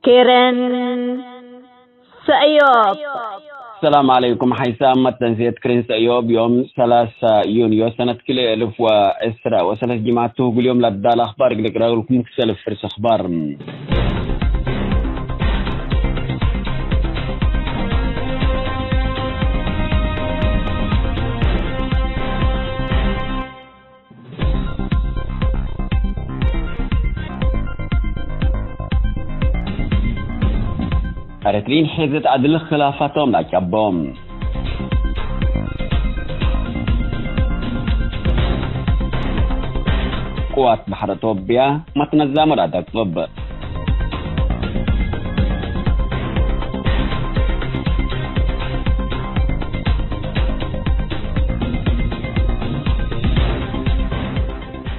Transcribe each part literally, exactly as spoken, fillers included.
ክርን ሰእዮብ። ሰላም ዐለይኩም። ሐይሳም መተንስየት ክርን ሰእዮብ ዮም ሰላሳ ዩንዮ ሰነት ክልኤ እልፍ ወዕስራ ወሰለስ ጅማቱ። እግል ዮም ለዳል አኽባር እግል እቅረብልኩም ክሰል ፍርስ አኽባር። ኤረትርዪን ሔዘት ዐድል ክላፋቶም ለአጨቦም። ቅዋት በሐር አቶብያ መትነዛሙ ለአደቅብ።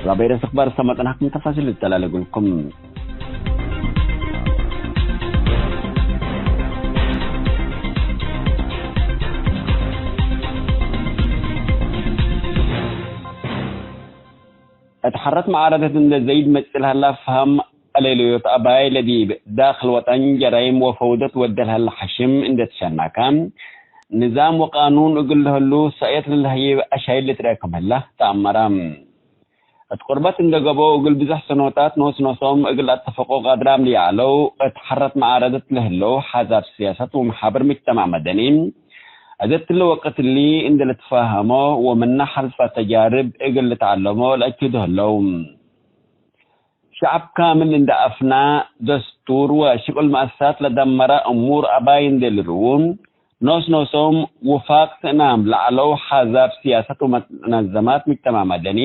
ለበይረስ አኽባር ሰመጥናኩም ተፋሲል ልተላለጉልኩም። እት ሐረት መዓረደት እንደ ዘይድ መጽእ ለሀላ ፈሀም አሌለዮት አባይ ለዲብ ዳክል ወጠን ጀራይም ወፈውደት ወደ ለሀላ ሐሽም እንደ ትሸናከ፣ ንዛም ወቃኑን እግል ለህሉ ሰእየት ለለህይብ አሻይል ልትረአ ክም ህላ ተአመረ። እት ቁርበት እንደ ገብኦ እግል ብዞሕ ሰኖታት ኖስ ኖሶም እግል ለአተፈቆ ቃድራም ለይዐለው እት ሐረት መዓረደት ለህለው ሓዛብ ስያሰት ወመሓብር ምጅተማዕ መደኒ፣ እዘ እትሊ ወቅት እሊ እንደ ልትፋሀሞ ወምነ ሐልፈ ተጃርብ እግል ልትዐለሞ ለአክዱ ህለው። ሸዐብ ካምል እንደ አፍና፣ ደስቱር ወሽቅል መአሳት ለደመረ እሙር አባይ እንደ ልርዉ፣ ኖስ ኖሶም ውፋቅ ስእናም ለዐለው ሓዛብ ስያሰት ወመትነዘማት ምጅተማዕ መደኒ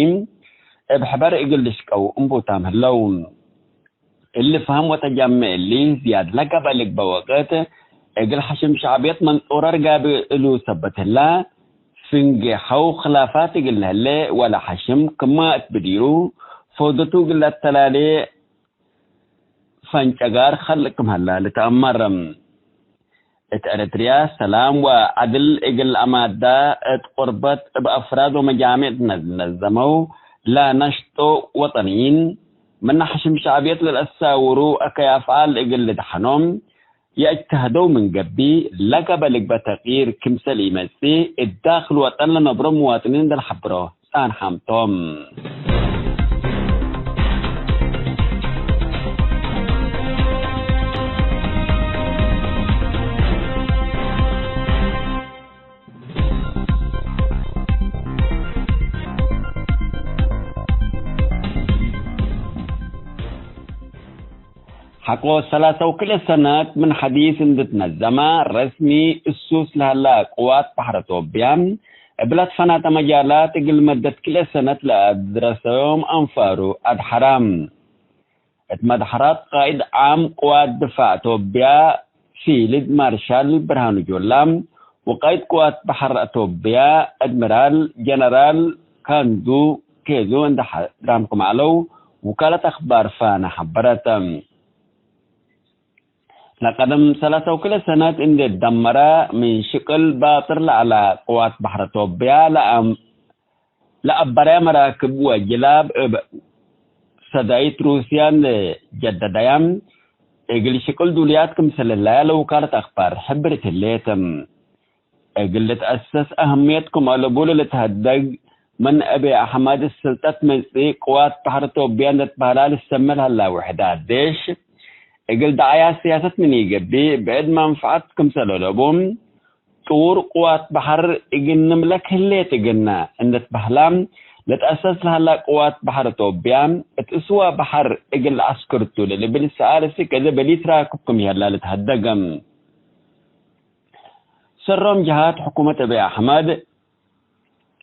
እብ ሕበር እግል ልሽቀው እንቡታም ህለው። እሊ ፈሀም ወተጃሜዕ እሊ ዝያድ ለገብአ ልግበእ ወቅት፣ እግል ሐሽም ሸዕብየት መንጦረር ጋብእ እሉ ሰበት ህላ፣ ፍንጌ ሐው ክላፋት እግል ለህሌ ወለ ሐሽም ክመ እት ብዲሩ፣ ፈውደቱ እግል ለአተላሌ ፈንጨጋር ከልቅ ክም ሀላ ልትአመር። እት ኤረትርያ ሰላም ወዐድል እግል አማዳ፣ እት ቁርበት እብ አፍራድ ወመጃሜዕ ነዘመው ለነሽጦ ወጠንይን፣ ምነ ሐሽም ሸዕብየት ለልአሳውሩ አከይ አፍዓል እግል ልድሐኖም፣ የእጅተህደው ምን ገብእ፣ ለገበ ልግበእ ተቅይር ክምሰል ኢመጽእ፣ እት ዳክል ወጠን ለነብሮ ምዋጥኒን እንዴ ለሐብሮ ጻንሓም ቶም። ሐቆ ሰላሳ ወክልኤ ሰነት ምን ሐዲስ እንድትነዘመ፣ ረስሚ እሱስ ለሀላ ቅዋት በሐር አቶብያ እብ ለትፈናተ መጃላት፣ እግል መደት ክልኤ ሰነት ለአድረሰዮም አንፋሩ አድሐራ። እት መድሐራት ቃይድ ዓም ቅዋት ድፋዕ አቶብያ ፊልድ ማርሻል ብርሃኑ ጆላ፣ ወቃይድ ቅዋት በሐር አቶብያ አድሚራል ጀነራል ካንዱ ኬዙ እንዴ ሐድራም ክም ዐለው፣ ውካለት አክባር ፋና ሐበረት። ለቀደም ሰላሳ ወክልኤ ሰነት እንዴ ደመረ፣ ምን ሽቅል ባጥር ለዐለ ቅዋት በሐር አቶብያ ለአም-፣ ለአበረያ መራክብ ወጅላብ እብ ሰዳይት ሩስያ እንዴ ጀደደያ፣ እግል ሽቅል ዱልያት ክምሰል ህለያ ለውካለት አክባር ሕብርት ህሌት። እግል ልትአሰስ አህምየት ክም አለቡ ለልትሀደግ፣ ምን አቢ አሕመድ ስልጠት መጽእ ቅዋት በሐር ቶብያ እንዴ ትበህላ ልሰመ ለሀላ ውሕዳት ዴሽ፣ እግል ደዓያት ስያሰት ምን ኢገብእ፣ ብዕድ መንፈዐት ክምሰል አለቡ፣ ጡር ቅዋት በሐር እግል ንምለክ ህሌት እግልነ እንዴ ትበህላ፣ ልትአሰስ ለሀላ ቅዋት በሐር ቶብያ፣ እት እስዋ በሐር እግል ለዐስክር ቱ ለልብል ሰኣል እስክ እዘ በሊት ራክብ ክም ይሀላ ልትሀደገ። ሰሮም ጀሃት ሕኩመት አቢ አሕመድ፣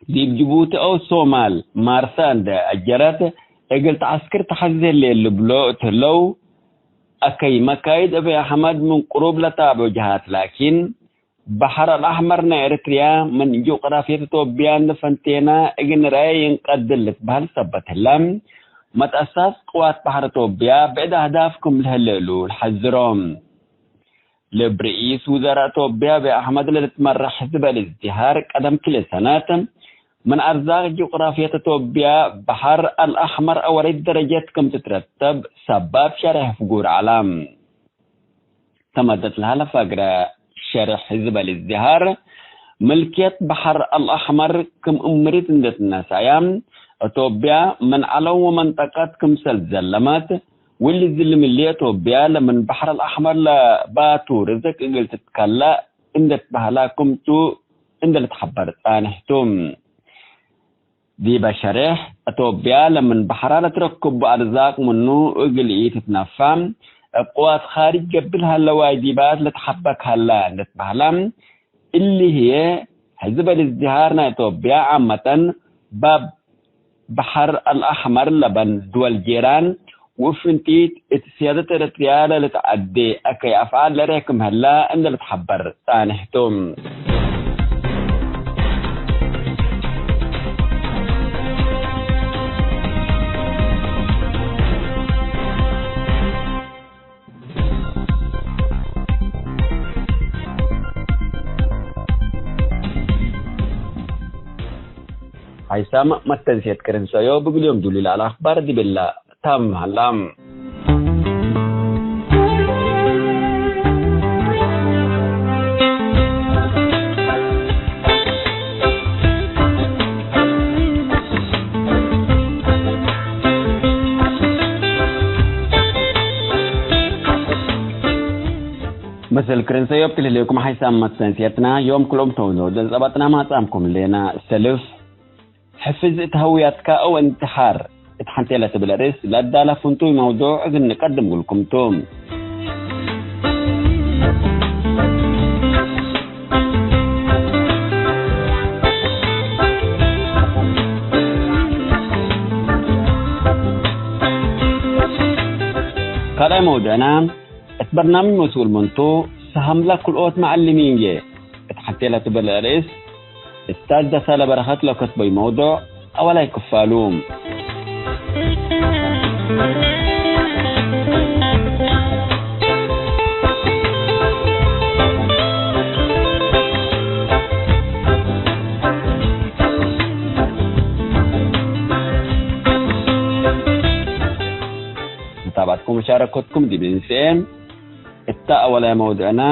ዲብ ጅቡቲ አው ሶማል ማርሰ እንዴ አጀረት፣ እግል ተዐስክር ተሐዜ ህሌት ልብሎ እት ህለው፣ አከይ መካይድ አቢ አሕመድ ምን ቅሩብ ለታብዖ ጀሃት ላኪን፣ በሐር አልአሕመር ናይ ኤረትርያ ምን ጂኦግራፍየት ኢትዮጵያ እንዴ ፈንቴነ እግል ንርአየ ይንቀድል ልትበህል ሰበት ህለ፣ መትአሳስ ቅዋት በሐር ኢትዮጵያ ብዕድ አህዳፍ ክም ለህሌ እሉ ለሐዝሮ። ለእብ ርኢስ ውዘራእ ቶብያ አቢ አሕመድ ለልትመረሕ ሕዝብ አልእዝድሃር፣ ቀደም ክልኤ ሰነት ምን አርዛቅ ጂኦግራፍየት ቶብያ በሐር አልአሕመር አወለይት ደረጀት ክም ትትረተብ ሰባብ ሸሬሕ ፍጉር ዐላ። ተመደት ለሀለ ፈግረ ሸርሕ ህዝብ አልእዝድሃር፣ ምልክየት በሐር አልአሕመር ክም እምሪት እንዴ ትነሳያ፣ እቶብያ ምን ዐለው ወመንጠቀት ክምሰል ትዘለመት፣ ወእሊ ዝልም እሊ እቶብያ ለምን በሐር አልአሕመር ለባቱ ርዝቅ እግል ትትከለእ እንዴ ትበህላ ክምቱ እንዴ ልትሐበር ጻንሕ ቱ። ዲበ ሸሬሕ፣ እቶብያ ለምን በሐራ ለትረክቡ አርዛቅ ምኑ እግል ኢትትነፋ፣ እብ ቅዋት ካርጅ ገብእ ሀለ ዋጅባት ለትሐበክ ሀለ እንዴ ትበህላ፣ እሊ ህዬ፣ ሕዝብ አልእዝድሃር ናይ እቶብያ ዓመተን፣ ባብ በሐር አልአሕመር ለበን ድወል ጄራን፣ ወእብ ፍንቲት እት ስያደት ኤረትርያ ለልትዐዴ አከይ አፍዓል ለሬክም ህላ እንዴ ልትሐበር ጻንሕ ቱ። ሀይሳም መተንሴት ቅርንሰዮ ብግልዮም ዱሊል አልአክባር ዲብላ ታም ሀላ። ምስል ክርን ሰዮብ ክልሌኩም ሓይሳም መተንስየትና ዮም ክልኦም ተውኖ ደንጸባጥና ማጻምኩም ሌና ሰልፍ ሕፍዝ እት ሀውያትካ አው እንትሓር እት ሐንቴ ለትብል ርእስ ለዳላ ፍንቱይ መውዱዕ እግል ንቀድም ጉልኩም ቱ። ካልኣይ መውዱዕና፣ እት በርናምጅ መስኡል ምን ቱ፣ ሰሀምለ ክልኦት መዐልሚንዬ እት ሐቴ ለትብል ርእስ፣ እስታዝ ደሳለ በረኸት ለከትበዩ መውዱዕ አወላይ ክፋሉ። መታብዐትኩም ወሻረከትኩም ዲብ እንስኤ። እተ አወላይ መውዱዕና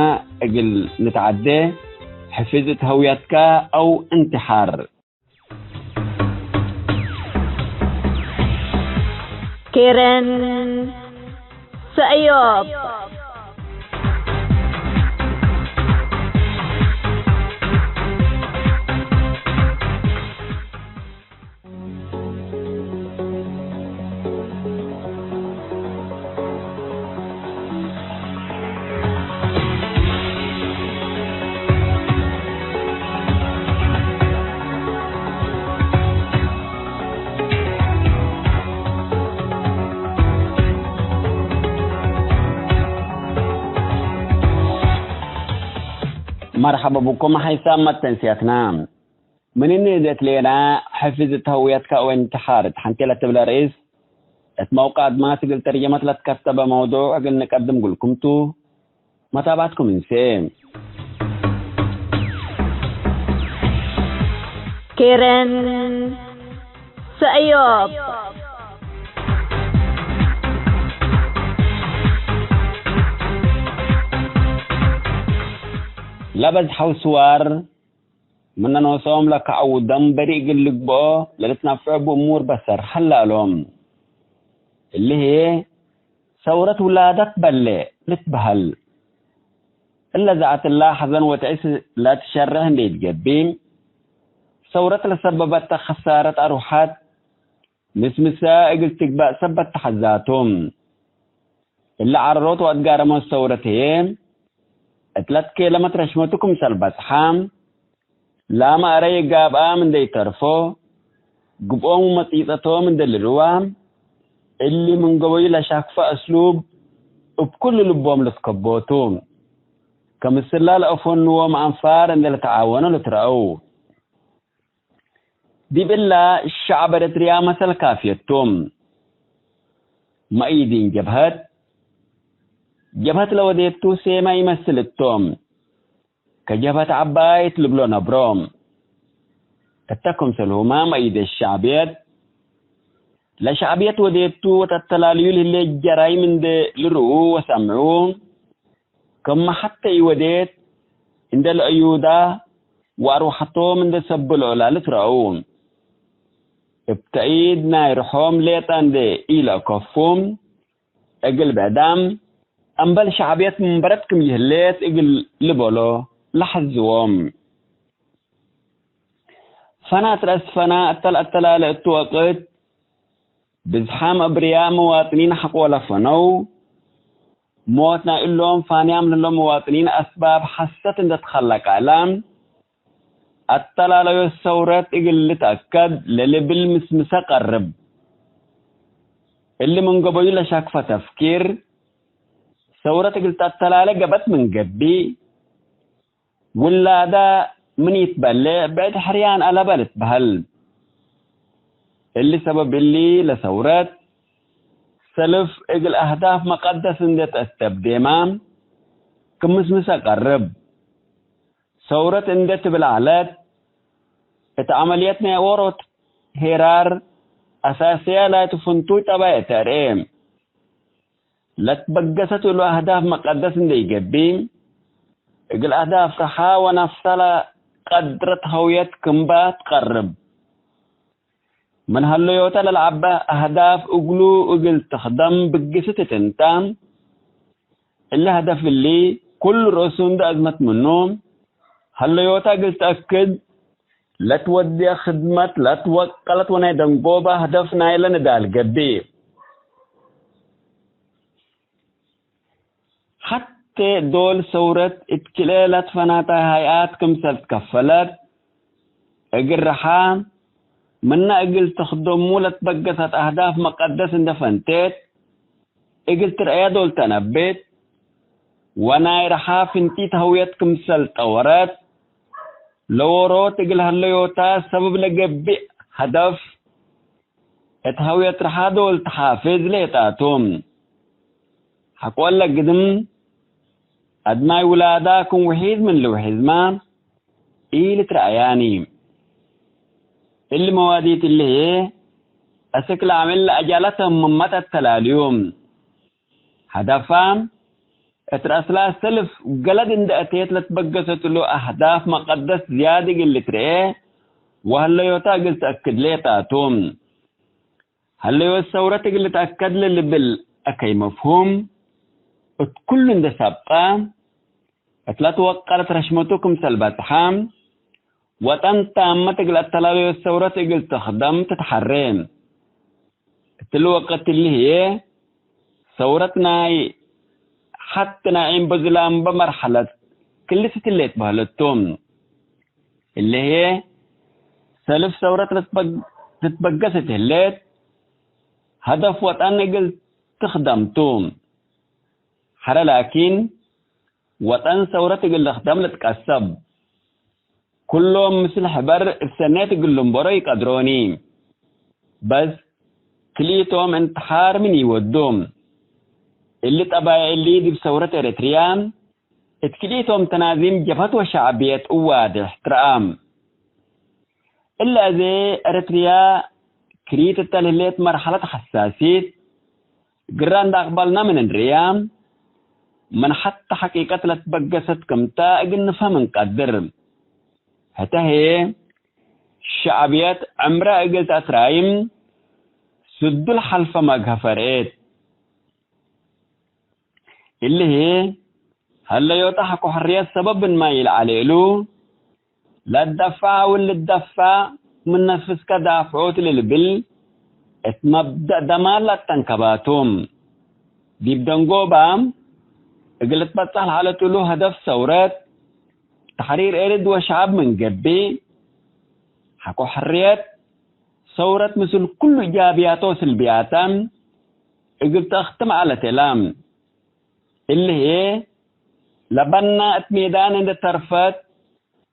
እግል ንትዐዴ፣ ሕፍዝ እት ሀውያትካ አው እንትሓር። ኬረን ሰእዮብ። መርሐበ ብኩም ሐይሳም መተንስያትና። ምን እኒ እዘት ሌና፣ ሕፍዝ እት ሀውየትካ ወእንትሓር እት ሐንቴ ለትብለ ርእስ፣ እት መውቀዕ አድማስ እግል ተርጀመት ለትከተበ መውዱዕ እግል ንቀድም እግልኩም ቱ። መታብዐትኩም እንሴ። ኬረን ሰእዮብ። ለበዝሐው ስዋር፣ ምነ ኖሶም ለከዐው ደም በሪ እግል ልግብኦ ለልትነፍዕ እቡ እሙር በሰር ሀለ እሎም። እሊ ህዬ ሰውረት ውላደት በሌ ልትበሀል። እለ ዘዐት እላ ሐዘን ወትዕስ ለትሸርሕ እንዴ ኢትገብእ፣ ሰውረት ለሰበበተ ከሳረት አርወሐት ምስምሰ እግል ትግበእ ሰበት ተሐዛቶም። እለ ዐረሮት ወአትጋረሞት ሰውረት ህዬ፣ እት ለትኬለመት ረሽመቱ ክምሰል በጽሐ፣ ላመ አረይ ጋብአም እንዴ ኢተርፎ፣ ግብኦም ወመጺጸቶም እንዴ ልርዋ፣ እሊ ምን ገበዩ ለሻክፈ አስሉብ እብ ኩሉ ልቦም ልትከቦ ቱ። ከምስላ ለአፈንዎም አንፋር እንዴ ለተዓወኖ ልትረአው። ዲብ እላ፣ ሸዐብ ኤረትርያ መሰል ካፍየት ቱ። መአይዲን ጀብሀት፣ ጀብሀት ለወዴቱ ሴመ ኢመስል እቶም። ከጀብሀት ዐባይት ልብሎ ነብሮ። እተ ክምሰልሁመ መአይደ ሸዕብየት፣ ለሸዕብየት ወዴቱ ወተተላልዩ ለህሌት ጀራይም እንዴ ልርኡ ወሰምዑ፣ ክም ሐቴ ኢወዴት እንዴ ለአዩዳ ወአርወሐቶም እንዴ ሰብሎ ለልትረአው። እብ ተእይድ ናይ ርሖም ሌጠ እንዴ ኢለአከፉ፣ እግል ብዕዳም እምበል ሸዕብየት ምንበረት ክም ይህሌት እግል ልበሎ ለሐዝዎም። ፈናት ረአስ ፈና እተ ለአተላለ እቱ ወቅት፣ ብዝሓም አብርያእ መዋጥኒን ሐቆለ ፈነው። ሞት ናይ እሎም ፋንያም ለህሎም መዋጥኒን አስባብ ሐሰት እንዴ ተኸለቀ እለ፣ አተላለዮት ሰውረት እግል ልትአከድ ለልብል ምስምሰ ቀርብ። እሊ ምን ገበዩ ለሻክፈ ተፍኪር፣ ሰውረት እግል ተአተላለ ገብአት ምን ገብእ፣ ውላዳ ምን ኢትበሌዕ ብዕድ ሕርያን አለበ ልትበህል። እሊ ሰበብ እሊ ለሰውረት ሰልፍ እግል አህዳፍ መቀደስ እንዴ ተአስተብዴማ ክምስምሰ ቀርብ። ሰውረት እንዴ ትብል ዐለት፣ እት ዐመልየት ናይ ዎሮት ሄራር አሳስያ ላይቱ ፍንቱይ ጠባይ እተ አርኤ። ለትበገሰት እሉ አህዳፍ መቀደስ እንዴ ኢገብእ፣ እግል አህዳፍ ረሓ ወነፍሰ ለቀድረት ሀውየት ክምባ ትቀርብ። ምን ሀለዮተ ለለዐበ አህዳፍ እግሉ እግል ትክደም ብግስት እት እንተ፣ እሊ ሀደፍ እሊ ኩሉ ርእሱ እንዴ አዝመት ምኑ፣ ሀለዮተ እግል ተአክድ ለትወድየ ክድመት ለትወቀለት ወናይ ደንጎበ ሀደፍ ናይለ ንዳል ገብእ። ሐቴ ዶል ሰውረት እት ክልኤ ለትፈናታይ ሀይአት ክምሰል ትከፈለት፣ እግል ረሓ ምነ እግል ትክደሙ ለትበገሰት አህዳፍ መቀደስ እንዴ ፈንቴት፣ እግል ትርአየ ዶል ተነቤት፣ ወናይ ረሓ ፍንቲት ሀውየት ክምሰል ጠወረት፣ ለዎሮት እግል ሀለዮታ ሰብብ ለገብእ ሀደፍ፣ እት ሀውየት ረሓ ዶል ተሓፍዝ ሌጣ ቱ። ሐቆለ ግድም፣ አድማይ ውላዳ ክም ውሒዝ ምን ልውሒዝማ ኢልትረአያኒ። እሊ መዋዲት እሊ ህዬ፣ አስክ ለዐምል ለአጃለተ ምመት አተላልዩ። ሀደፋ፣ እት ረአስላ ሰልፍ ገለድ እንዴ አቴት ለትበገሰት እሉ አህዳፍ መቀደስ ዝያድ እግል ልትርኤ ወሀለዮታ እግል ተአክድ ሌጣ ቱ። ሀለዮት ሰውረት እግል ልትአከድ ለልብል አከይ መፍሁም፣ እት ኩሉ እንዴ ሰብጠ፣ እት ለትወቀለት ረሽመቱ ክምሰል በጽሐ፣ ወጠን ታመት እግል አተላልዮት ሰውረት እግል ትክደም ትትሐሬ። እትሊ ወቅት እሊ ህዬ፣ ሰውረት ናይ ሐት ናይ ዒን በዝላምበ መርሐለት ክልስ እትሌት በህለት ቱ። እሊ ህዬ፣ ሰልፍ ሰውረት ልትበግ-፣ ትትበገስ እት ህሌት፣ ሀደፍ ወጠን እግል ትክደም ቱ። ሐረ ላኪን፣ ወጠን ሰውረት እግል ልክደም ልትቀሰብ። ኩሎም ምስል ሕበር እብ ሰኔት እግል ልንበሮ ኢቀድሮኒ። በስ ክልኢቶም እንትሓር ምን ኢወዱ። እሊ ጠባይዕ እሊ ዲብ ሰውረት ኤረትርያ እት ክልኢቶም ተናዚም ጀብሀት ወሸዕብየት እዋድሕ ትረአ። እሊ አዜ ኤረትርያ ክሪት እተ ለህሌት መርሐለት ሐሳሲት፣ ግረ እንደ አቅበልና ምን እንርእያ፣ ምን ሐተ ሐቂቀት ለትበገሰት ክምተ እግል ንፍሀም እንቀድር። ህተ ህዬ፣ ሸዕብየት ዕምረ እግል ተአትራይም፣ ስዱ ለሐልፈ መግሀፈ ርኤት። እሊ ህዬ፣ ሀለዮተ ሐቆ ሕርየት ሰበብ እንማ ኢለዐሌ እሉ፣ ለትደፈዐ ወልትደፈዕ ምን ነፍስከ ዳፍዖ ቱ ለልብል እት መብደእ ደማር ለአተንከባቱ። ዲብ ደንጎባ እግል ልትበጸሕ ለዐለት እሉ ሀደፍ ሰውረት ተሕሪር ኤርድ ወሸዐብ ምን ገብእ፣ ሐቆ ሕርየት ሰውረት ምስል ኩሉ ኢጃብያተ ወስልብያተ እግል ተአክትም ዐለት እላ። እሊ ህዬ ለበና እት ሜዳን እንዴ ተርፈት፣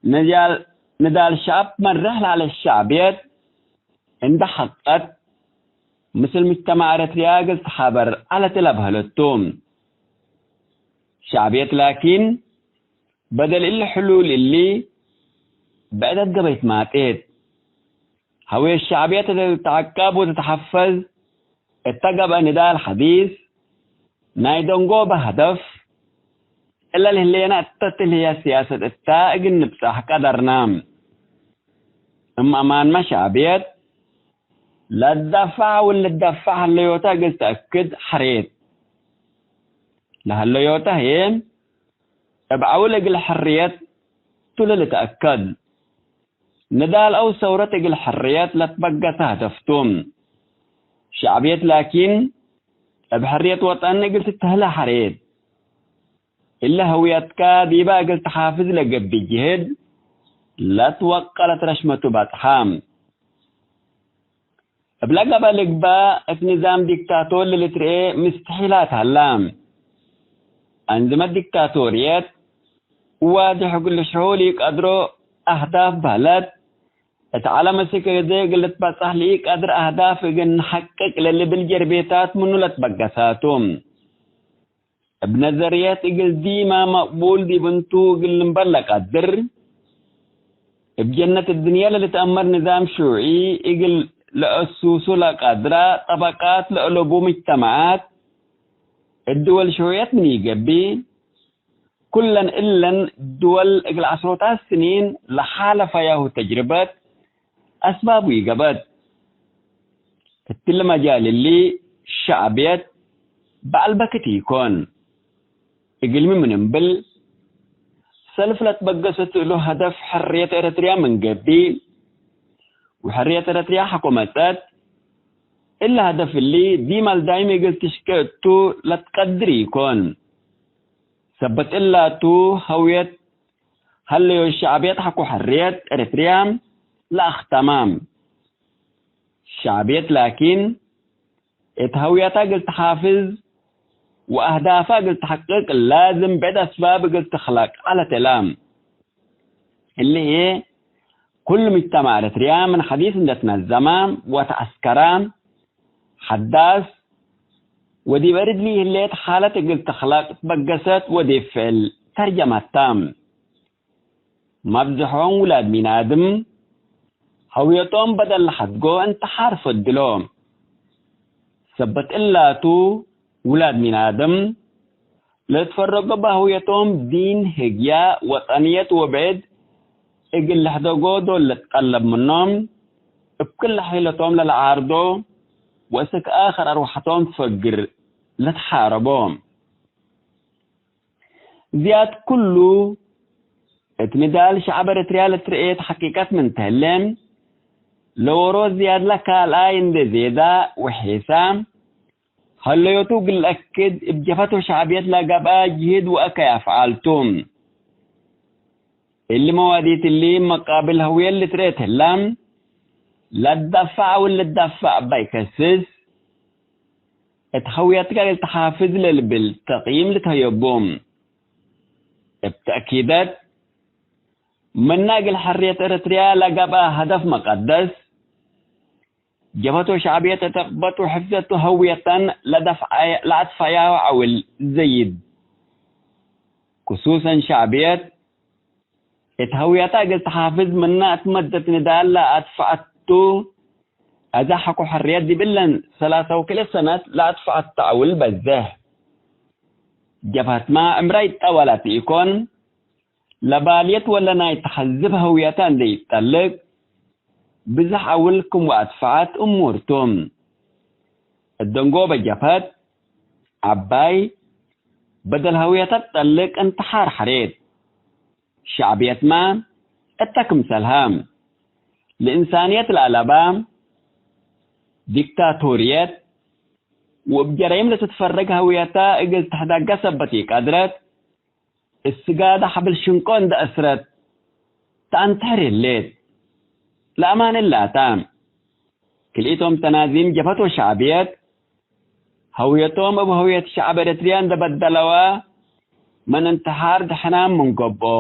ንዳል፣ ንዳል ሸዐብ መርሕ ለዐለ ሸዕብየት እንዴ ሐቀት፣ ምስል ሙጅተማዕ ኤረትርያ እግል ትሓበር ዐለት እለ በህለት ቱ። ሸዕብየት ላኪን፣ በደል እሊ ሕሉል እሊ ብዕደት ገበይት ማጤት። ሀውየት ሸዕብየት እት ልትዐቀብ ወትትሐፈዝ እተ ገብአ ንዳል ሐዲስ፣ ናይ ደንጎበ ሀደፍ፣ እለ ለህሌነ እተ ትልህየ ሲያሰት እተ እግል ንብጸሕ ቀደርነ። እም አማንመ ሸዕብየት ለትደፈዕ ወልትደፈዕ ህለዮተ እግል ተአክድ ሐሬት። ለሀለዮተ ህዬ እብ ዐውል እግል ሕርየት ቱ ለልትአከድ። ንዳል አው ሰውረት እግል ሕርየት ለትበገሰ ሀደፍ ቱ። ሸዕብየት ላኪን እብ ሕርየት ወጠን እግል ትተህለ ሐሬት። እለ ህውየትከ ዲበ እግል ተሓፍዝ ለገብእ ጅህድ ለትወቀለት ረሽመቱ በጽሐ። እብለ ገበ ልግበእ እት ንዛም ዲክታቶር ለልትርኤ ምስትሒላት ሀላ። አንዝመት ዲክታቶርየት ዋድሕ እግል ልሽርሑ ለኢቀድሮ አህዳፍ በህለት፣ እት ዐለም እስክ እዜ እግል ልትበጸሕ ለኢቀድር አህዳፍ እግል ነሐቅቅ ለልብል ጀርቤታት ምኑ ለትበገሰ ቱ። እብ ነዘርየት እግል ዲመ መቅቡል ዲብ እንቱ እግል ልንበር ለቀድር፣ እብ ጀነት እድንየ ለልትአመር ንዛም ሹዒ እግል ለአሱሱ ለቀድረ ጠበቃት ለአለቡ ምጅተማዓት፣ እድወል ሹዕየት ምን ኢገብእ፣ ኩለን እለን ድወል እግል ዐስሮታት ስኒን ለሓለፈያሁ ተጅርበት አስባቡ ኢገብአት። እትሊ መጃል እሊ ሸዕብየት በዐል በክት ኢኮን። እግልሚ ምን እምብል፣ ሰልፍ ለትበገሰት እሉ ሀደፍ ሕርየት ኤረትርያ ምን ገብእ፣ ወሕርየት ኤረትርያ ሐቆ መጸት፣ እሊ ሀደፍ እሊ ዲማል ዳይም እግል ትሽቄ እቱ ለትቀድር ኢኮን። ሰበት እላቱ፣ ሀውየት ሀለዮ ሸዕብየት ሐቆ ሕርየት ኤረትርያ ለአክተማ። ሸዕብየት ላኪን፣ እት ሀውየታ እግል ተሓፍዝ ወአህዳፋ እግል ተሐቅቅ ላዝም ብዕድ አስባብ እግል ትክለቅ ዐለት እላ። እሊ ህዬ፣ ኩሉ ምጅተማዕ ኤረትርያ ምን ሐዲስ እንዴ ትነዘመ ወተዐስከረ፣ ሐዳስ ወዲብ እርድ ለህሌት ሓለት እግል ትክለቅ ትበገሰት ወዲብ ፍዕል ተርጀመት ተ። መብዝሖም ውላድ ሚናድም ሀውየቶም በደል ለሐድጎ እንትሓር ፈድሎ። ሰበት እላቱ፣ ውላድ ሚናድም ለልትፈረጎ በሀውየቶም ዲን፣ ህግያ፣ ወጠንየት ወብዕድ እግል ለሕደጎ ዶል ልትቀለብ ምኖም፣ እብ ክለ ሒለቶም ለለዓርዶ ወእስክ አክር አርወሐቶም ፈግር ለትሓረቦ። ዝያድ ኩሉ፣ እት ንዳል ሸዐብ ኤረትርያ ለትርኤት ሐቂቀት ምን ተህሌ፣ ለወሮ ዝያድ ለካልኣይ እንዴ ዜዳ ወሔሳ፣ ሀለዮቱ እግል ለአክድ፣ እብ ጀብሀት ወሸዕብየት ለገብአ ጅህድ ወአከይ አፍዓል ቱ። እሊ መዋዲት እሊ መቃብል ሀውየት ልትርኤት ህላ፣ ለትደፈዕ ወልትደፈዕ እበ ኢከስስ፣ እት ሀውየትከ እግል ተሓፍዝ ለልብል ተቅይም ልትሀየቡ። እብ ተእኪደት፣ ምነ እግል ሕርየት ኤረትርያ ለገብአ ሀደፍ መቀደስ፣ ጀብሀት ወሸዕብየት እት ዕቅበት ወሕፍዘት ሀውየተን ለደፍዐ-፣ ለአድፈያሁ ዐውል ዘይድ። ክሱሰን ሸዕብየት፣ እት ሀውየተ እግል ተሓፍዝ ምነ እት መደት ንዳል ለአድፈዐት ቱ። አዜ ሐቆ ሕርየት ዲብ እለን ሰላሰ ወክልኤ ሰነት ለአድፈዐት ተዐውል በዝሕ። ጀብሀትመ ዕምራ ኢጠወለት ኢኮን፣ ለባልየት ወለ ናይ ተሐዝብ ሀውየተ እንዴ ኢትጠልቅ፣ ብዝሕ ዐውል ክም ወአድፈዐት እሙር ቱ። እት ደንጎበ ጀብሀት፣ ዐባይ፣ በደል ሀውየተ ትጠልቅ እንትሓር ሐሬት። ሸዕብየትመ እተ ክምሰልሀ፣ ለእንሳንየት ለአለባ፣ ዲክታቶርየት፣ ወእብ ጀራይም ለትትፈረግ ሀውየተ እግል ትሕደገ ሰበት ኢቀድረት፣ እስጋደ ሐብል ሽንቆ እንዴ አስረት ተአንተሕር ህሌት። ለአማን እላተ፣ ክልኢቶም ተናዚም ጀብሀት ወሸዕብየት፣ ሀውየቶም እብ ሀውየት ሸዐብ ኤረትርያ እንዴ በደለወ፣ ምን እንትሓር ደሐናም ምን ገብኦ።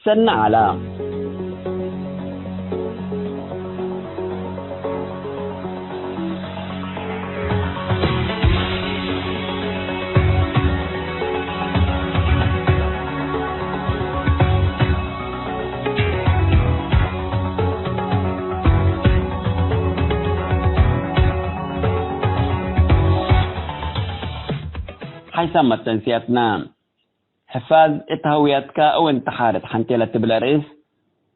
ሰኒ ዐለ። ሓይሳም መተንስያትና። ሕፋዝ እት ሀውየትከ እብ እንተሓር እት ሐንቴ ለትብል ርእስ፣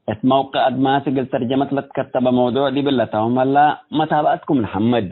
እት መውቅዕ አድማስ እግል ተርጀመት ለትከተበ መውዱዕ ዲብ ለታውም ሀላ፣ መታብዐትኩም ነሐምድ።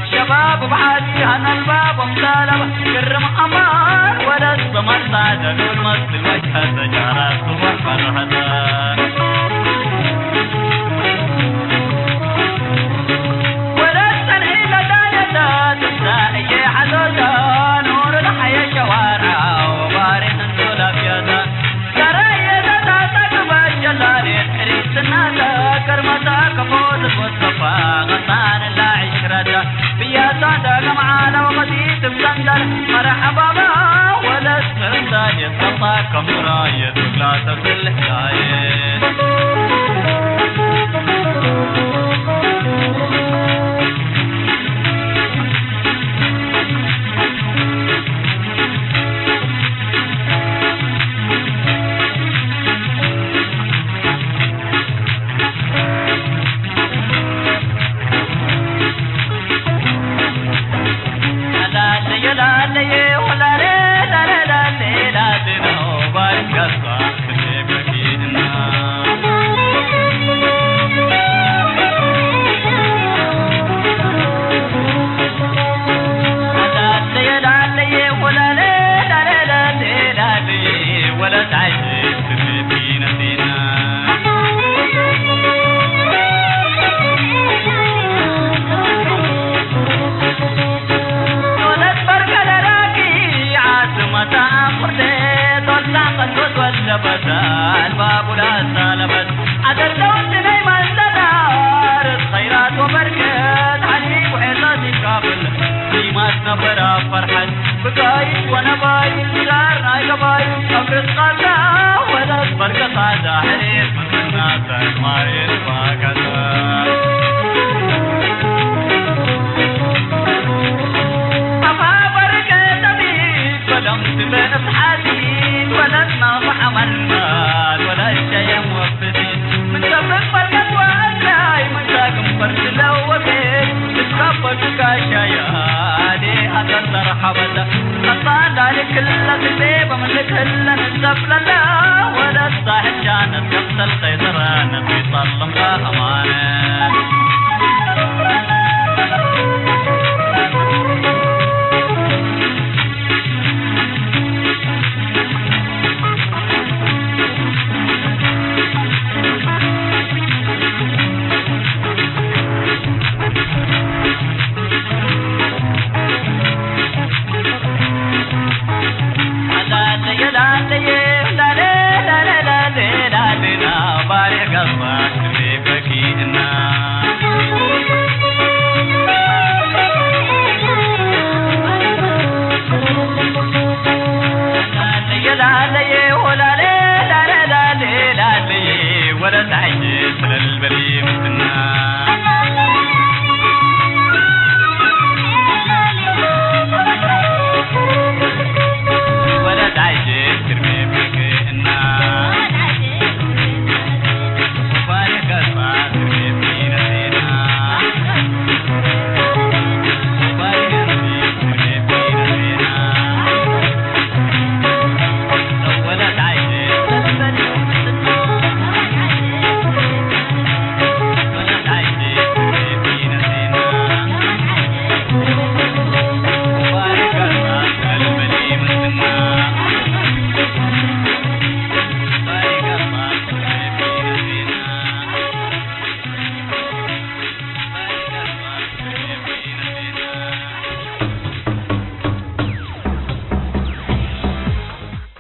ሸባብ ብሓዲ ሀነልባ ወምሳለባ ግርም አማን ወለት በመርሳደ ዱል መስል ወጅሀተ ጃራት ሱወር ፈርሐተ። ወለት ሰንዒ ለዳየተ ትንሳኤ ሐዞተ ኑር ለሐየ ሸዋርዐ ወባሬ እንዶ ላፍያተ።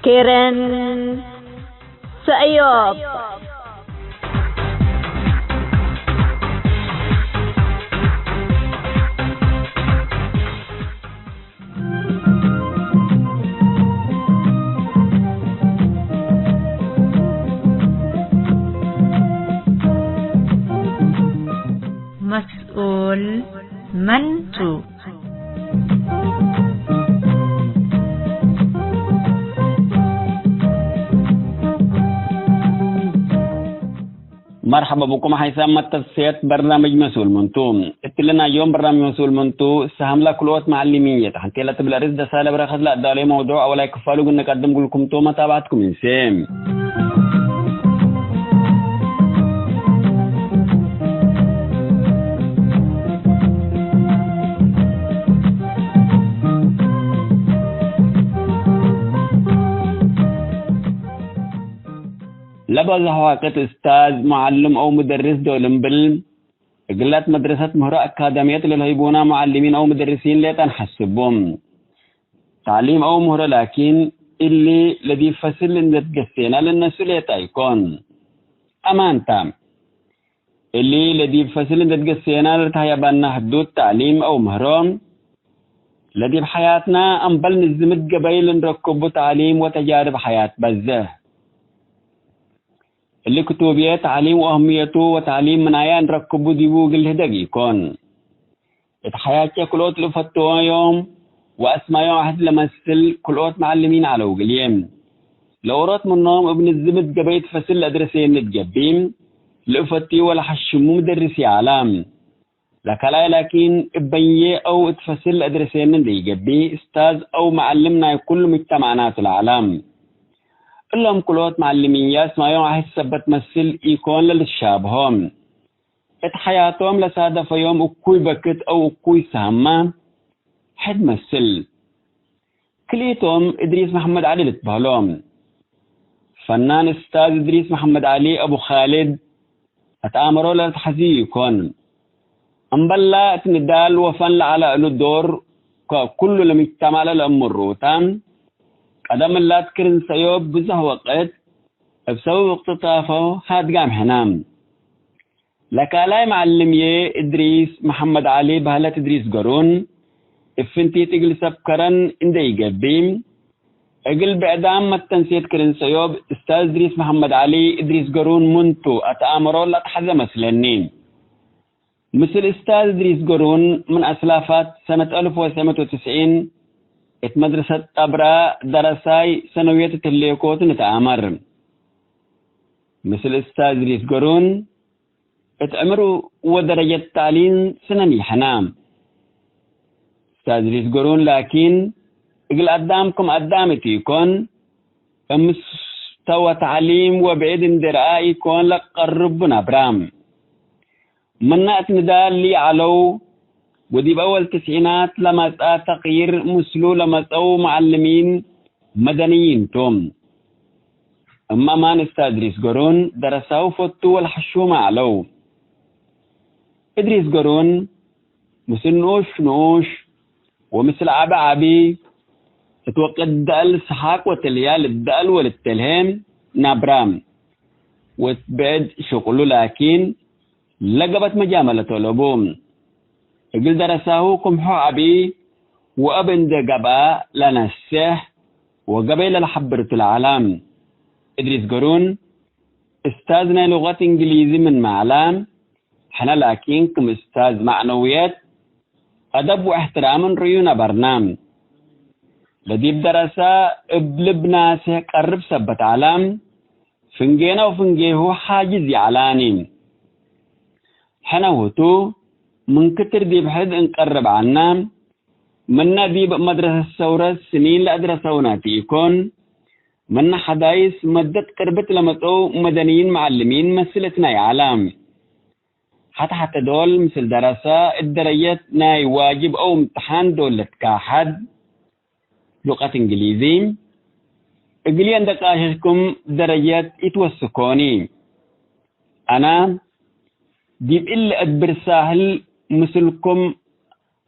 ሄረን ሰእዮብ። መስኡል መን ቱ? መርሐባ ብኩም ሐይሳም መተሰየት በርናምጅ መስኡል መን ቱ። እትለ ናይ ዮም በርናምጅ መስኡል መን ቱ፣ ሰሀምላ ክልኦት መዐሊሚን የት ሐንቴ ለትብል አርእስ ደሳለ በረከት ለአዳለዩ መውዱዕ አወላይ ክፋሉ እግል ንቀድም እግልኩም ቱ፣ መታብዐትኩም እንሴ። ለበዝሕ ወቅት እስታዝ፣ መዐልም አው ምደርስ ዶል እምብል፣ እግላት መድረሰት ምህሮ አካዳምየት ለልሀይቡና መዐልሚን አው ምደርሲን ሌጠ ነሐስቡ። ተዕሊም አው ምህሮ ላኪን፣ እሊ ለዲብ ፈስል እንዴ ትገሴና ለነሱ ሌጠ ኢኮን። አማንታ፣ እሊ ለዲብ ፈስል እንዴ ትገሴና ለልትሀየባና ሕዱድ ተዕሊም አው ምህሮ፣ ለዲብ ሐያትና አምበል ንዝምት ገበይ ልንረክቡ ተዕሊም ወተጃርብ ሐያት በዝሕ። እሊ ክቱብየ ተዕሊም ወአህምየቱ ወተዕሊም ምናያ እንረክቡ ዲቡ እግል ልህደግ ኢኮን። እት ሐያቼ ክልኦት ልእፈትዎ ዮም ወአስማዮም አሕድ ለመስል ክልኦት መዐልሚን ዐለው እግልዬ። ለወሮት ምኖም እብ ንዝምት ገበይት ፈስል ለአድረሰየኒ እት ገብእ፣ ልእፈትዩ ወለሐሽሙ ምደርስ ይዐላ። ለካልኣይ ላኪን፣ እበዬ አው እት ፈስል ለአድረሰኒ እንዴ ኢገብእ፣ እስታዝ አው መዐልም ናይ ኩሉ ሙጅተማዕና ቱ ለዐላ። እሎም ክልኦት መዐልሚን አስማዮም አሕድ ሰበት መስል ኢኮን ለልትሻብሆም። እት ሐያቶም ለሳደፈዮም እኩይ በክት አው እኩይ ሰሀማ፣ ሕድ መስል። ክልኢቶም እድሪስ መሐመድ ዐሊ ልትበህሎ። ፈናን እስታዝ እድሪስ መሐመድ ዐሊ አቡ ኻልድ እት አእምሮ ለልትሐዝዩ ኢኮን። እምበላ እት ንዳል ወፈን ለዐለ እሉ ዶር ከኩሉ ለምጅተማዕ ለለአምሩ ተ። ቀደም እላት ክርን ሰእዮብ ብዞሕ ወቅት እብ ሰበብ እቅትጣፎ ሃድጋም ሕነ። ለካልኣይ መዐልምዬ እድሪስ መሐመድ ዐሊ በህለት እድሪስ ገሩን፣ እብ ፍንቲት እግል ሰብ ከረን እንዴ ኢገብእ፣ እግል ብዕዳም መተንሴት ክርን ሰእዮብ፣ እስታዝ እድሪስ መሐመድ ዐሊ፣ እድሪስ ገሩን ምን ቱ አትአምሮ ለአትሐዘ መስለኒ። ምስል እስታዝ እድሪስ ገሩን ምን አስላፋት ሰነት አልፍ ወትስዕ ምእት ወትስዒን እት መድረሰት ጠብራ ደረሳይ ሰነውየት እት ህሌኮ ቱ ንትአመር። ምስል እስታዝ እድሪስ ገሩን እት ዕምር ወደረጀት ተዕሊም ስነን ይሐና። እስታዝ እድሪስ ገሩን ላኪን እግል አዳም ክም አዳም እት ኢኮን፣ እብ ምስተወ ተዕሊም ወብዕድ እንዴ ረአ ኢኮን ለቀርብ ቡ ነብራ። ምነ እት ንዳል ለዐለው ወዲብ አወል ትስዒናት ለመጽአ ተቅይር ምስሉ ለመጽአው መዐልሚን መደንይን ቶም። እመ አማን እስታዝ እድሪስ ገሩን ደረሳሁ ፈቱ ወለሐሹመ ዐለው። እድሪስ ገሩን ምስል ንኡሽ ንኡሽ ወምስል ዐቢ ዐቢ እት ወቅት ደአል ሰሓቅ ወትልያ ልደአል ወልተልሄ ነብራ። ወእት ብዕድ ሽቅሉ ላኪን ለገበት መጃመለቶ ለቡ። እግል ደረሳሁ ክምሑ ዐቢ ወእብ እንዴ ገብአ ለነሴሕ ወገበይ ለለሐብር ቱ ለዐለ። እድሪስ ገሩን እስታዝ ናይ ሉቀት እንግሊዚ ምንመ ዐለ፣ ሕነ ላኪን ክም እስታዝ መዕነውየት፣ አደብ ወእሕትራም እንርእዩ ነበርነ። ለዲብ ደረሰ እብ ልብ ናሴሕ ቀርብ ሰበት ዐለ፣ ፍንጌነ ወፍንጌሁ ሓጅዝ ይዐላኒ። ሕነ ውእቱ ምን ክትር ዲብ ሕድ እንቀርብ ዐልነ፣ ምነ ዲብ መድረሰት ሰውረት ስኒን ለአድረሰውነ ቲ ኢኮን፣ ምነ ሐዳይስ መደት ቅርብት ለመጽአው መደንይን መዐልሚን መስል እትነ ይዐለ። ሐተ ሐተ ዶል ምስል ደረሰ እት ደረጀት ናይ ዋጅብ አው እምትሓን ዶል ልትካሐድ ሉቀት እንግሊዚ፣ እግልዬ እንዴ ቃሸሽኩም ደረጀት ኢትወስኮኒ። አነ ዲብ እሊ አድብር ሳህል ምስልኩም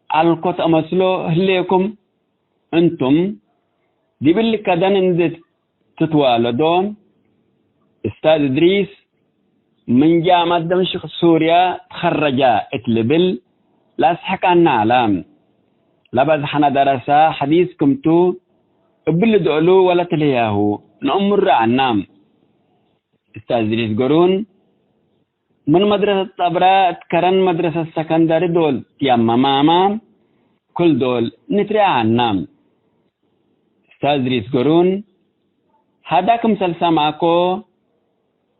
አልኮ ተአመስሎ ህሌኩም፣ እንቱም ዲብ እሊ ከደን እንዴ ትትዋለዶ። እስታዝ እድሪስ ምን ጃምዐት ደምሽቅ ሱርያ ትከረጃ እት ልብል ለአስሕቀነ ዐለ። ለበዝሐነ ደረሰ ሐዲስ ክምቱ እብ ልድኦሉ ወለትልህያሁ ነአምሩ ዐና። እስታዝ እድሪስ ገሩን ምን መድረሰት ጸብራ እት ከረን መድረሰት ሰከንደሪ ዶል ትያመማመ፣ ክል ዶል ንትርኤ ዐና። እስታዝ እድሪስ ገሩን ሀዳ ክምሰል ሰምዐኮ፣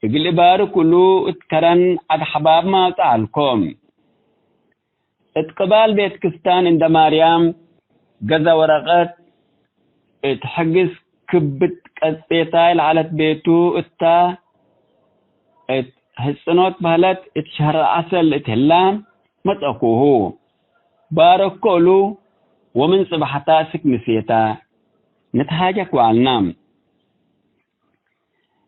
እግል እባርክ እሉ እት ከረን ዐድ ሐባብ ማውጽእ ዐልኮ። እት ቅባል ቤት ክስታን እንደ ማርያም ገዘ ወረቀት እት ሕግስ ክብት ቀጼታይ ለዐለት ቤቱ እታ እት ህጽኖት በህለት እት ሸህር ዐሰል እት ህላ መጽአኩሁ። ባረኮ እሉ ወምን ጽብሐታ እስክ ምሴታ ንትሃጀክ ወዐልና።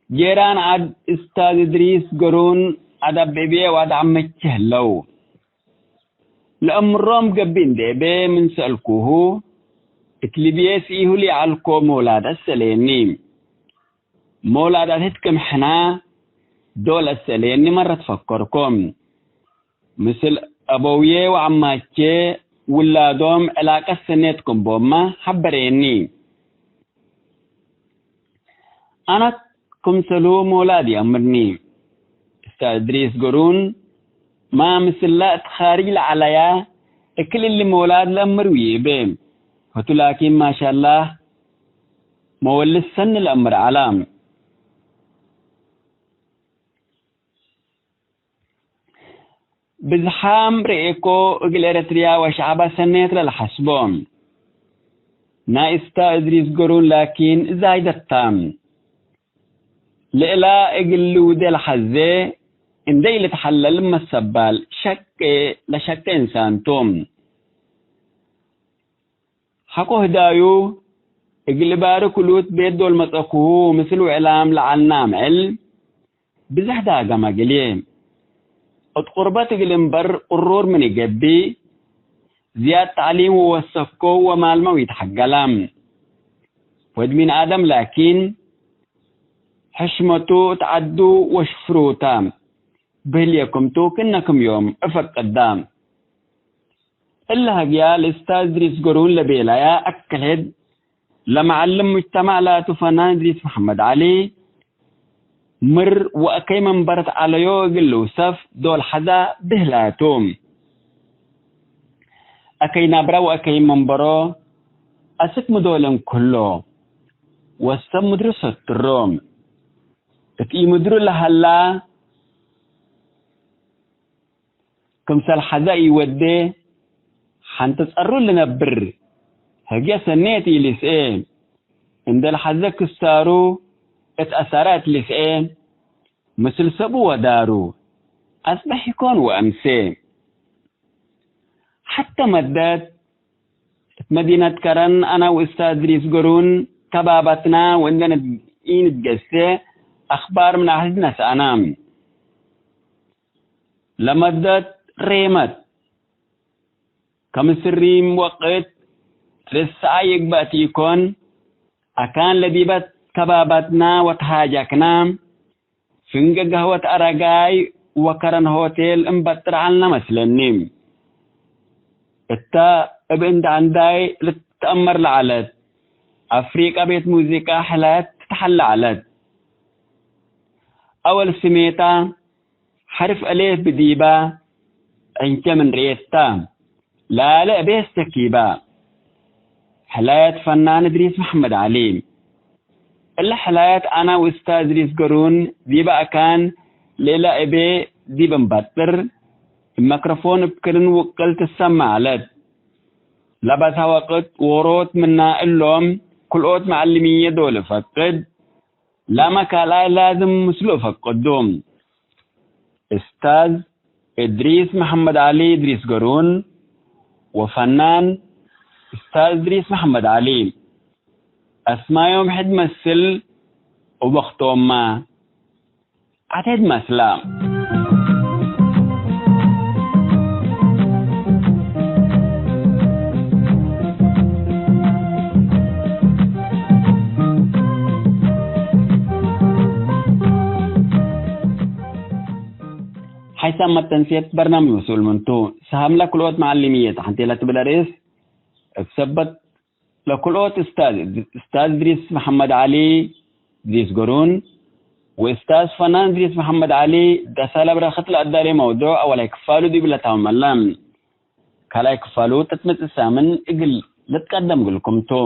ጄራን ዐድ እስታዝ እድሪስ ገሩን ዐድ አቤቤ ወዐድ ዐመቼ ህለው። ለአምሮም ገብእ እንዴ እቤ ምን ሰአልኩሁ፣ እት ልብዬ ስኢሁ ለዐልኮ መውላድ አሰአሌኒ። መውላድ አትህት ክም ሕና ዶል አሰአሌኒ መረት ፈከርኮ። ምስል አበውዬ ወዐማቼ ውላዶም ዕላቀት ሰኔት ክም ቦምመ ሐበሬኒ። አነ ክምሰሉ መውላድ ይአምርኒ። እስታዝ እድሪስ ገሩን ማ ምስለ እት ካርጅ ለዐለያ እክል እሊ መውላድ ለአምር ውይቤ። ህቱ ላኪን ማሻላህ መወልድ ሰኒ ለአምር ዐላ። ብዝሓም ርኤኮ እግል ኤረትርያ ወሸዐባ ሰኔት ለለሐስቦ። ናይ እስታዝ እድሪስ ገሩን ላኪን ዛይደት ታ። ለእላ እግል ልውዴ ለሐዜ እንዴ ኢልትሐለል መሰባል ሸቄ ለሸቄ እንሳን ቱ። ሐቆ ህዳዩ እግል እባርክ እሉ እት ቤት ዶል መጸኩሁ ምስል ውዕላም ለዐልና አምዕል ብዝሕ ዳገመ እግልዬ። እት ቁርበት እግል እንበር ቅሩር ምን ኢገብእ ዝያድ ተዕሊም ወወሰኮ ወማልመው ኢተሐገላ። ወድ ሚን አደም ላኪን ሕሽመቱ እት ዐዱ ወሽፍሩታ ብህልየ ክምቱ ክእነ ክም ዮም እፈቅዳ። እለ ሀግያ ለእስታዝ እድሪስ ገሩን ለቤላያ አክል ሕድ ለመዐልም ሙጅተማዕ ላቱ ፈናን እድሪስ መሐመድ ዐሊ፣ ምር ወአከይ መንበረት ዐለዮ እግል ልውሰፍ ዶል ሐዛ ብህላቱ። አከይ ናብረ ወአከይ መንበሮ አስክ ምዶል እንክሎ፣ ወሰብ ምድሩ ሰትሮ። እት ኢምድሩ ለሀላ ክምሰል ሐዘ ኢወዴ፣ ሐንተ ጸሩ ልነብር፣ ህግየ ሰኔት ኢልስኤ፣ እንደ ለሐዘ ክሳሩ እት አሳረ እት ልስኤ፣ ምስል ሰቡ ወዳሩ፣ አጽበሕ ኢኮን ወአምሴ። ሐተ መደት እት መዲነት ከረን አነ ወእስታዝ እድሪስ ገሩን ከባበትና ወእንደ ኢንትገሴ አክባር ምን አህል ነስአና። ለመደት ሬመት። ከምስሪም ወቅት ርሰዐ ይግበእ ቲኮን፣ አካን ለዲበ ተባባትና ወተሃጃክና፣ ፍንገ ገህወት አረጋይ ወከረን ሆቴል እንበጥር ዐልነ መስለኒ። እተ እብ እንደ ዐንዳይ ልትአመር ለዐለት አፍሪቀ ቤት ሙዚቃ ሕላየት ትትሐለ ዐለት። አወል ስሜታ ሐርፍ አሌፍ ብዲባ ዕንቸ ምን ርኤት ተ፣ ላለ እቤ እስተኪባ። ሕላየት ፈናን እድሪስ መሐመድ ዐሊ። እለ ሕላየት አና ወእስታዝ እድሪስ ገሩን ዲበ አካን ለእለ እቤ ዲብ እንበጥር፣ እብ መክረፎን እብ ክርን ውቅል ትሰመዕ ዐለት። ለበሳ ወቅት ዎሮት ምና እሎም ክልኦት መዐልምዬ ዶል እፈቅድ፣ ላመ ካልኣይ ላዝም ምስሉ እፈቅዱ። እስታዝ እድሪስ መሐመድ ዐሊ እድሪስ ገሩን ወፈናን እስታዝ እድሪስ መሐመድ ዐሊ። አስማዮም ሕድ መስል ወወቅቶምመ ዐቴት መስላ። ታመት ተንስየት በርናምጅ መስኡል ምንቱ። ሰሃም ለክልኦት መዐሊምየት ሐንቴ ለትብል አርእስ እብ ሰበት ለክልኦት እስታዝ፣ እስታዝ እድሪስ መሐመድ ዐሊ እድሪስ ገሩን ወእስታዝ ፈናን እድሪስ መሐመድ ዐሊ ደሳለ ብረክት ለአዳሌ መውዱዕ አወላይ ክፋሉ ዲብ ለታመመለ። ካልኣይ ክፋሉ ተትመጽእ ሳምን እግል ልትቀደም እግልኩም ቱ።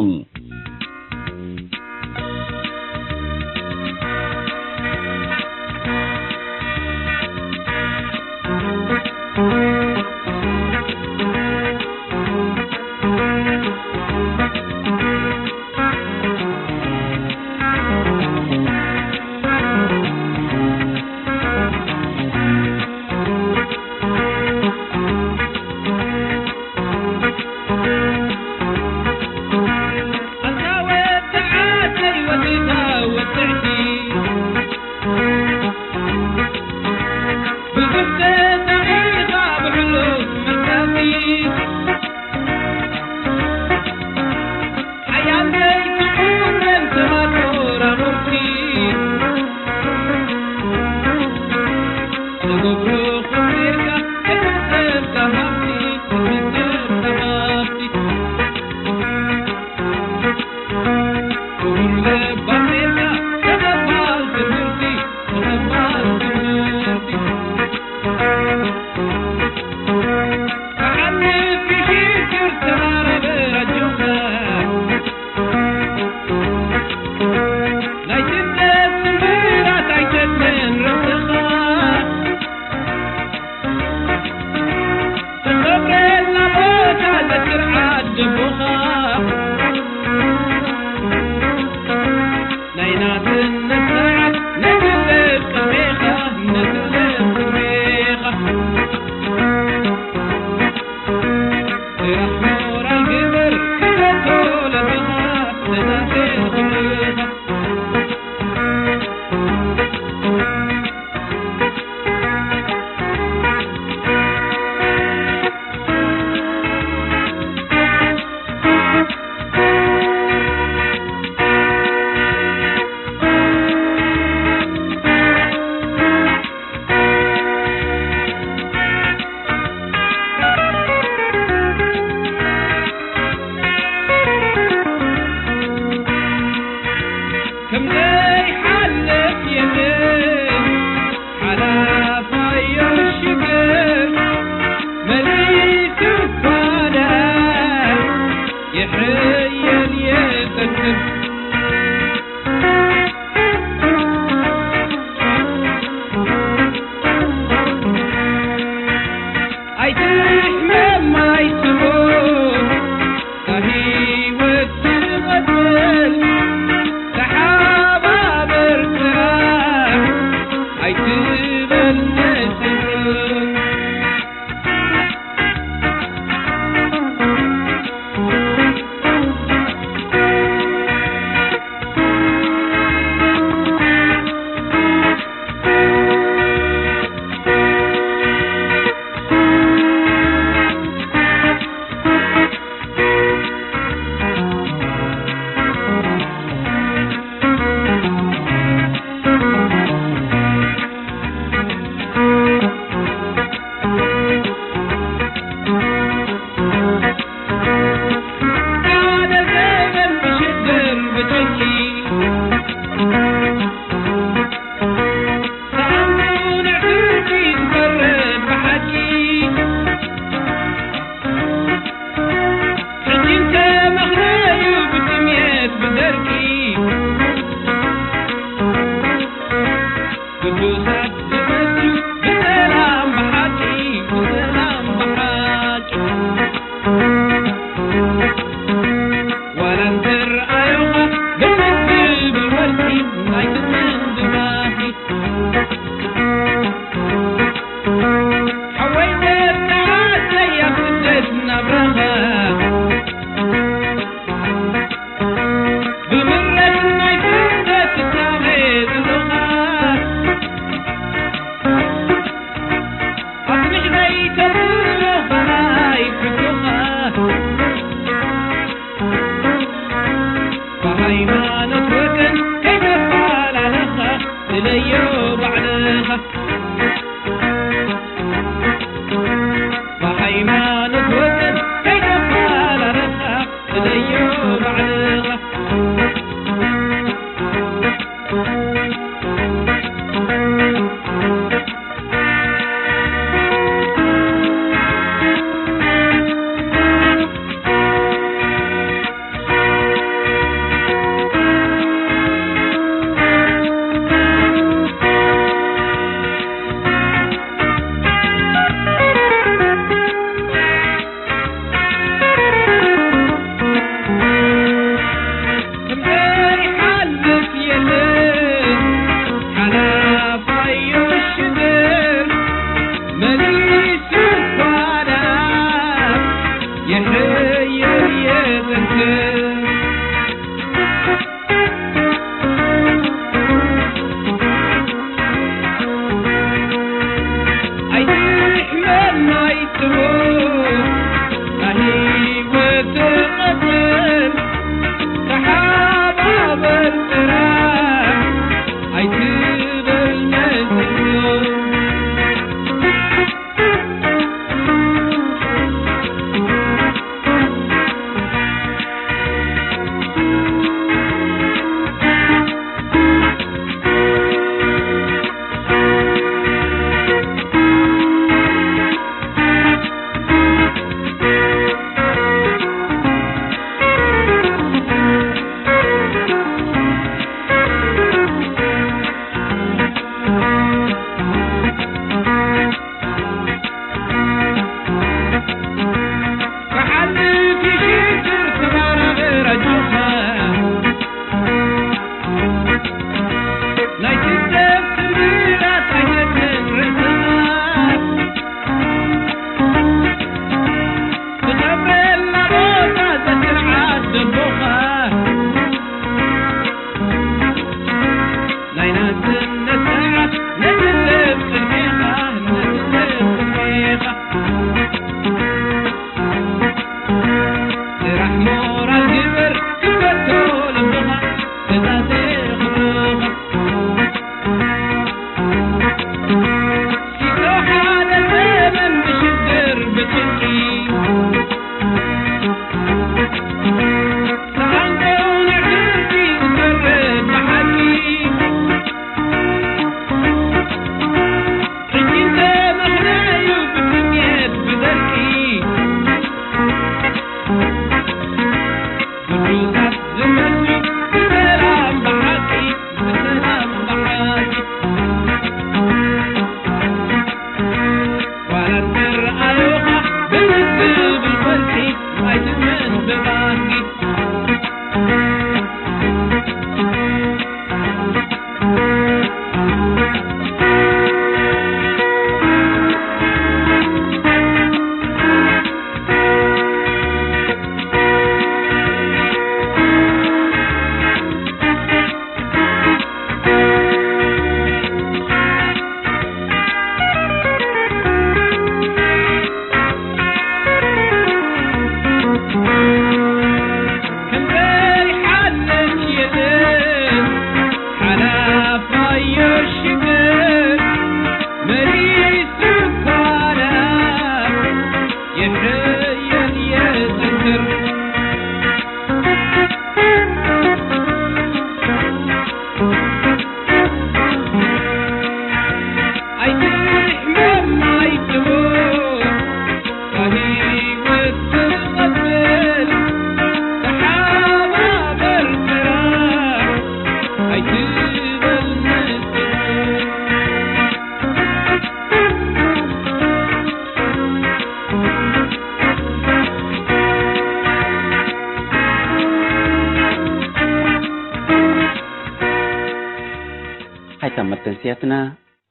የትና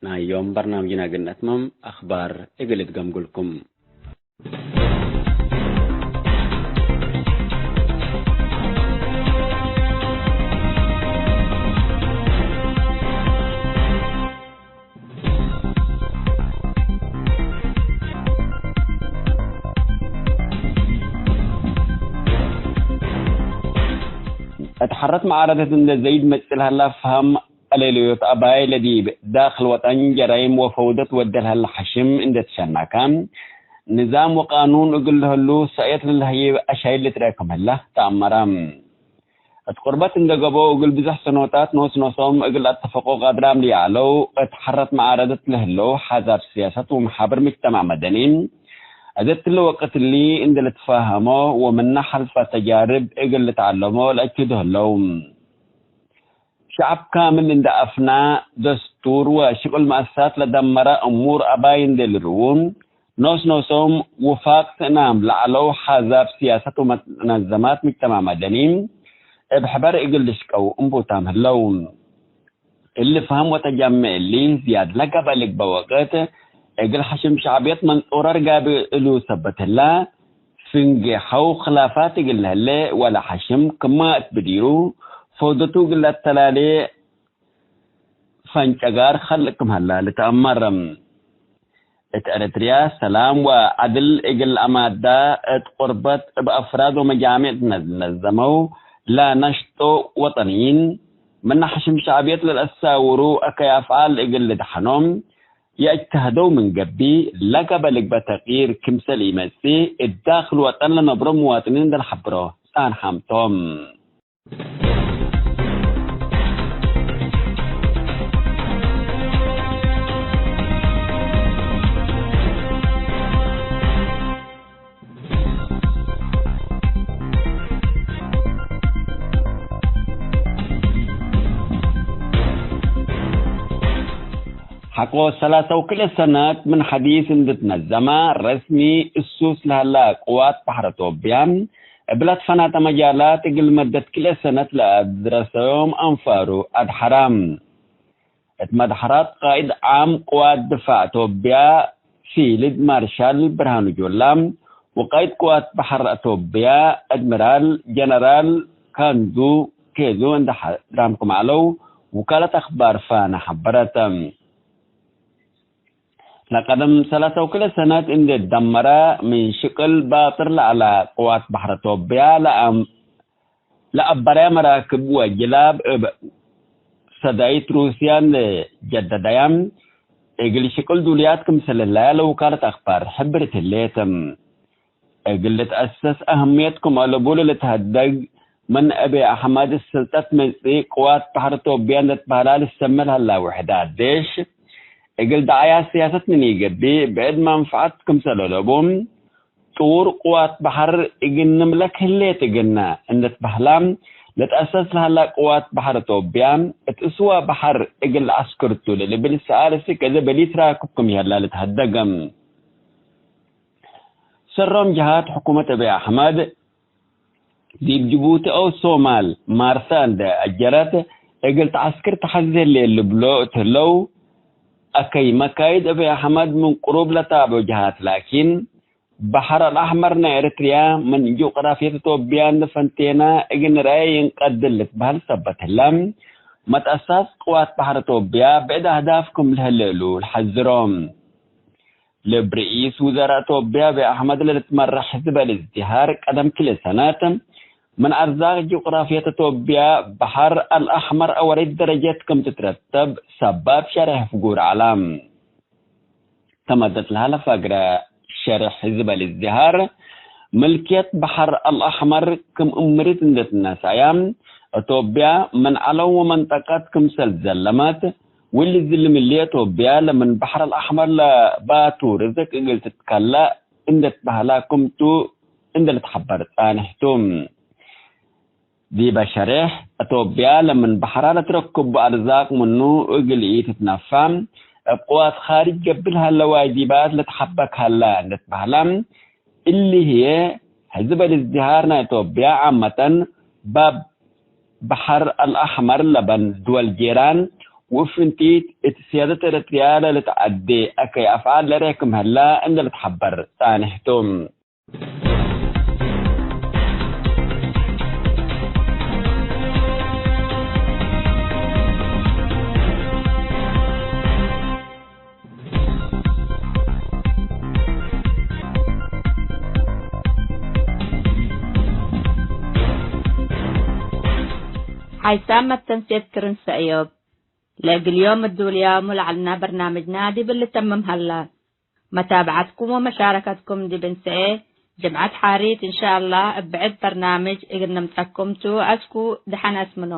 ናይ ዮም በርናምጅና እግል ነትመም አኽባር እግል እትገምጉልኩም። እት ሐረት መዓረደት እንደ ዘይድ መጽእ ለሀላ ፍሀም አሌለዮት አባይ ለዲብ ዳክል ወጠን ጀራይም ወፈውደት ወደ ለሀለ ሐሽም እንደ ትሸናከ፣ ንዛም ወቃኑን እግል ለህሉ ሰእየት ለለህይብ አሻይል ልትረአ ክም ህለ ተአመረ። እት ቁርበት እንደ ገብኦ እግል ብዞሕ ሰኖታት ኖስ ኖሶም እግል አተፈቆ ቃድራም ለይዐለው፣ እት ሐረት መዓረደት ለህለው ሓዛብ ስያሰት ወመሓብር ምጅተማዕ መደኒ፣ እት እትለ ወቅት እሊ እንደ ልትፋሀሞ ወምነ ሐልፈ ተጃርብ እግል ልትዐለሞ ለአጅህዶ ህለው። ሸዐብ ካምል እንደ አፍና፣ ደስቱር ወሽቅል መአሳት ለደመረ እሙር አባይ እንዴ ልርዉ፣ ኖስ ኖሶም ውፋቅ ትእናም ለዐለው ሓዛብ ስያሰት ወመነዘማት ምጅተማዕ መደኒ፣ እብ ሕበር እግል ልሽቀው እንቡታም ህለው። እሊ ፈሀም ወተጃሜዕ እሊ ዝያድ ለገብአ ልግበእ ወቅት፣ እግል ሐሽም ሸዕብየት መንጹረር ጋብእ እሉ ሰበት ህላ፣ ፍንጌ ሐው ክላፋት እግል ለህሌ ወለ ሐሽም ክማ እት ብዲሩ፣ ፈውደቱ እግል ለአተላሌ ፈንጨጋር ከልቅ ክም ሀላ ልትአመር። እት ኤረትርያ ሰላም ወዐድል እግል አማዳ እት ቁርበት እብ አፍራድ ወመጃሚዕ ነዘመው ለነሽጦ ወጠንይን፣ ምነ ሐሽም ሸዕብየት ለለአሳውሩ አከይ አፍዓል እግል ልድሐኖም የእጅተህደው ምን ገብእ፣ ለገብአ ልግበእ ተቅይር ክምሰል ኢመጽእ እት ዳክል ወጠን ለነብሮ ምዋጥኒን እንዴ ለሐብሮ ጻንሓም ቶም። ሐቆ ሰላሳ ወክልኤ ሰነት ምን ሐዲስ እንድትነዘመ፣ ረስሚ እሱስ ለሀላ ቅዋት በሐር ቶብያ እብ ለትፈናተ መጃላት እግል መደት ክልኤ ሰነት ለአድረሰዮም አንፋሩ አድሐራ። እት መድሐራት ቃኢድ ዓም ቅዋት ድፋዕ ቶብያ ፊልድ ማርሻል ብርሃኑ ጆላ ወቃኢድ ቅዋት በሐር ቶብያ አድሚራል ጀነራል ካንዱ ኬዙ እንዴ ሐድራም ክም ዐለው ውካለት አክባር ፋና ሐበረት። ለቀደም ሰላሳ ወክልኤ ሰነት እንዴ ደመረ ምን ሽቅል ባጥር ለዐለ ቅዋት በሐር ቶብያ ለአም ለአበረያ መራክብ ወጅላብ እብ ሰዳይት ሩስያ እንዴ ጀደደያ፣ እግል ሽቅል ዱልያት ክምሰል ህለያ ለውካለት አክባር ሕብርት ህሌት። እግል ልትአሰስ አህምየት ክም አለቡ ለልትሀደግ፣ ምን አቢ አሕመድ ስልጠት መጽእ ቅዋት በሐር ቶብያ እንዴ ትበህላ ልሰመ ለሀላ ውሕዳት ዴሽ፣ እግል ደዓያት ስያሰት ምን ኢገብእ፣ ብዕድ መንፈዐት ክምሰል አለቡ፣ ጡር ቅዋት በሐር እግል ንምለክ ህሌት እግልነ እንዴ ትበህላ፣ ልትአሰስ ለሀላ ቅዋት በሐር ቶብያ፣ እት እስዋ በሐር እግል ለዐስክርቱ ለልብል ሰኣል እስክ እዘ በሊት ራክብ ክም ይሀላ ልትሀደግ። ሰሮም ጀሃት ሕኩመት አቢ አሕመድ፣ ዲብ ጅቡቲ አው ሶማል ማርሰ እንዴ አጀረት፣ እግል ተዐስክር ተሐዜ ህሌት ልብሎ እት ህለው፣ አከይ መካይድ አቢ አሕመድ ምን ቅሩብ ለታብዖ ጀሃት ላኪን፣ በሐር አልአሕመር ናይ ኤረትርያ ምን ጅኦግራፍየት ኢትዮጵያ እንዴ ፈንቴነ እግል ንርአየ ይንቀድል ልትበህል ሰበት ህለ፣ መትአሳስ ቅዋት በሐር ኢትዮጵያ ብዕድ አህዳፍ ክም ለህሌ እሉ ለሐዝሮ። ለእብ ርኢስ ውዘራእ ኢትዮጵያ አቢ አሕመድ ለልትመረሕ ሕዝብ አልእዝዲሃር ቀደም ክልኤ ሰነት ምን አርዛቅ ጅኦግራፍየት ኢትዮጵያ በሐር አልአሕመር አወሬት ደረጀት ክም ትትረተብ ሰባብ ሸሬሕ ፍጉር ዐለ። ተመደት ለሀለ ፈግረ ሸሬሕ ሕዝብ አልእዝዲሃር ምልክየት በሐር አልአሕመር ክም እምሪት እንዴ ትነሳያ፣ ኢትዮጵያ ምን ዐለው ወመንጠቀት ክምሰል ትዘለመት፣ ወእሊ ዝልም እሊ፣ ኢትዮጵያ ለምን በሐር አልአሕመር ለባቱ ርዝቅ እግል ትትከለእ እንዴ ትበህላ ክምቱ እንዴ ልትሐበር ጻንሕ ቱ። ዲበ ሸሬሕ፣ ኢትዮጵያ ለምን በሐራ ለትረክቡ አርዛቅ ምኑ እግል ኢትትነፋ፣ እብ ቅዋት ካርጅ ገብእ ለሀለ ዋጅባት ልትሐበክ ሀለ እንዴ ትበህላ፣ እሊ ህዬ፣ ሕዝብ አልእዝዲሃር ናይ ኢትዮጵያ ዓመተን፣ ባብ በሐር አልአሕመር ለበን ድወል ጄራን ወፍንቲት እት ስያደት ኤረትርያ ለልትዐዴ አከይ አፍዓል ለሬክም ሀላ እንዴ ልትሐበር ጻንሕ ቱ። ሓይሳም መተንሴት ክርን ሰእዮብ። ለእግል ዮም እዱልያሙ ለዐልና በርናምጅና ዲብ ልተምም ሀላ። መታብዐትኩም ወመሻረከትኩም ዲብ እንሰኤ ጅምዐት ሓሪት እንሻአላህ እብ ብዕድ በርናምጅ እግል ነምጸኩም ቱ። አስኩ ደሐን አስምኖ።